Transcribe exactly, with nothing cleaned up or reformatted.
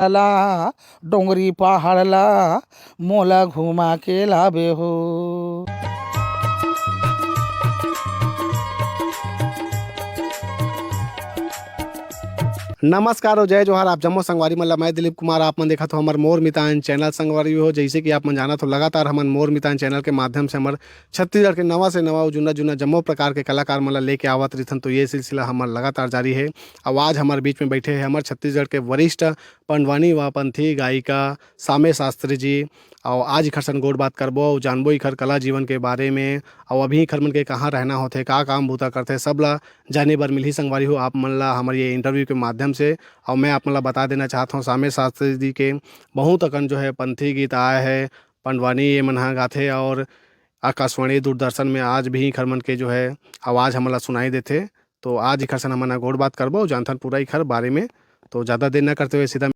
ला, डोंगरी पहाड़ ला, मोला घुमा के लाबे हो। नमस्कार और जय जोहार, आप जम्मो संगवारी मन ला। मैं दिलीप कुमार, आप मन देखत हो हमर मोर मितान चैनल। संगवारी हो, जैसे कि आप मन जानत हो, लगातार हमन मोर मितान चैनल के माध्यम से हमर छत्तीसगढ़ के नवा से नवा अउ जुन्ना जुन्ना जम्मो प्रकार के कलाकार मन ला लेके आवत रहिथन। तो ये सिलसिला हमर लगातार जारी है। अउ आज हमर बीच में बैठे हैं हमर छत्तीसगढ़ के वरिष्ठ पंडवानी व पंथी गायिका सामे शास्त्री जी। अउ आज इखर सन गोठ बात करबो अउ जानबो इखर कला जीवन के बारे में, अउ अभी इखर मन के कहाँ रहना होथे, का काम बूता करथे, सब ला जाने बर मिलही संगवारी हो आप मन ला हमर ये इंटरव्यू के माध्यम से। अउ मैं आप मन ला बता देना चाहत हूँ, सामे शास्त्री जी के बहुत अकन जो है पंथी गीत आए है, पंडवानी ये मन ह गाथे, और आकाशवाणी, दूरदर्शन में आज भी इखर मन के जो है आवाज़ हमन ला सुनाई देथे। तो आज इखर सन हमन ह गोठ बात करबो, जानथन पूरा इखर बारे में। तो ज़्यादा देर न करते हुए सीधा